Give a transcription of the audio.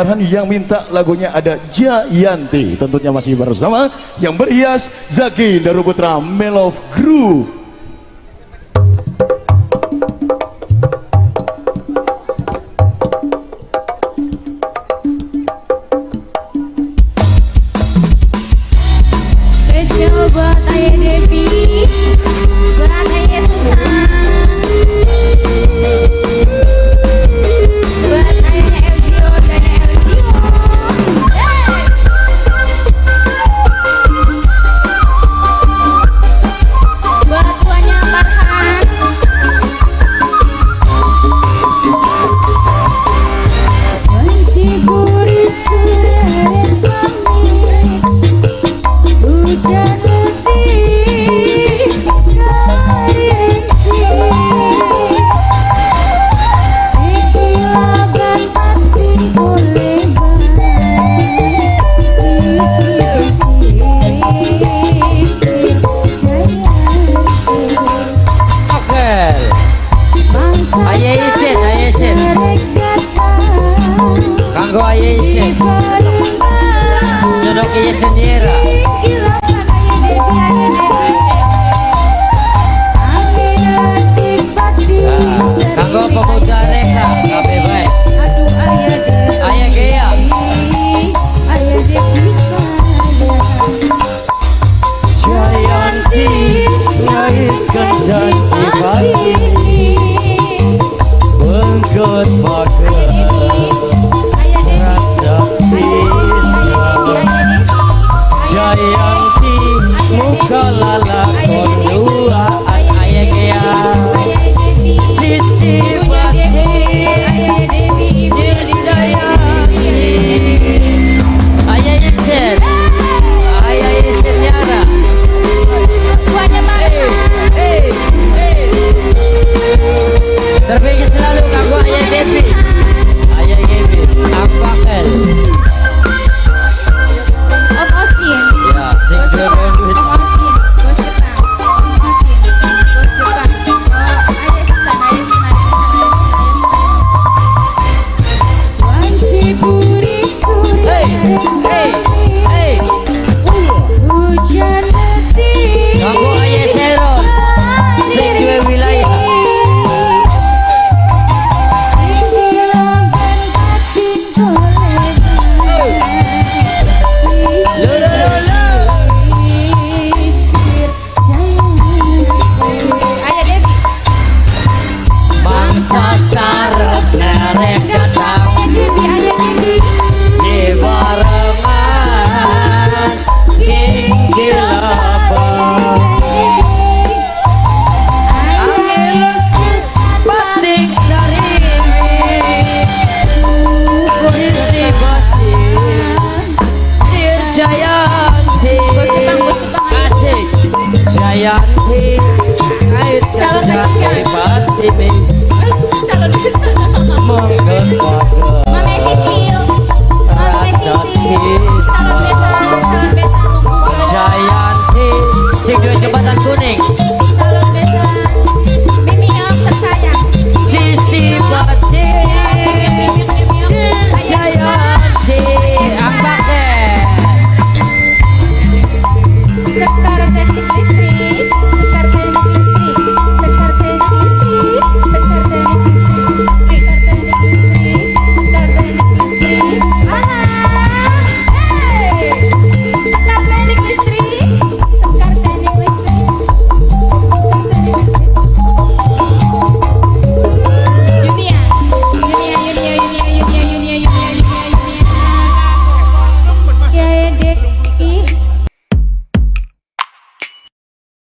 Yang minta lagunya ada Jayanti, tentunya masih bersama yang berhias Zaki Daruputra Melov Group. Spesial buat Ayah Devi, buat Ayah Susan, buat Ayahnya Elgio dan Elgio. Buat tuannya Farhan. Ayah Isin, Ayah Isin. Kanggo Ayah Isin. Sunok iya senyera. Kanggo pemuda reka, kabeh bae. Ayah Gea. Jayanti ngaitkan janji pasti. Bengkut pakai rasa cinta. Jayanti muka lalakon dua ayah Gea. Sisi pasti sir Jayanti. Ayah Isin, Ayah Isin Yara. Hey, hey. Terpikir selalu kanggo Ayah Devi. Ayah Devi, Ampakel. Om Osin. Ya, sing duwe duit. Om Osin, bos Jepang. Om Osin, bos Jepang. Oh, Ayah Susan, Ayah Susan, Ayah Susan. Hey.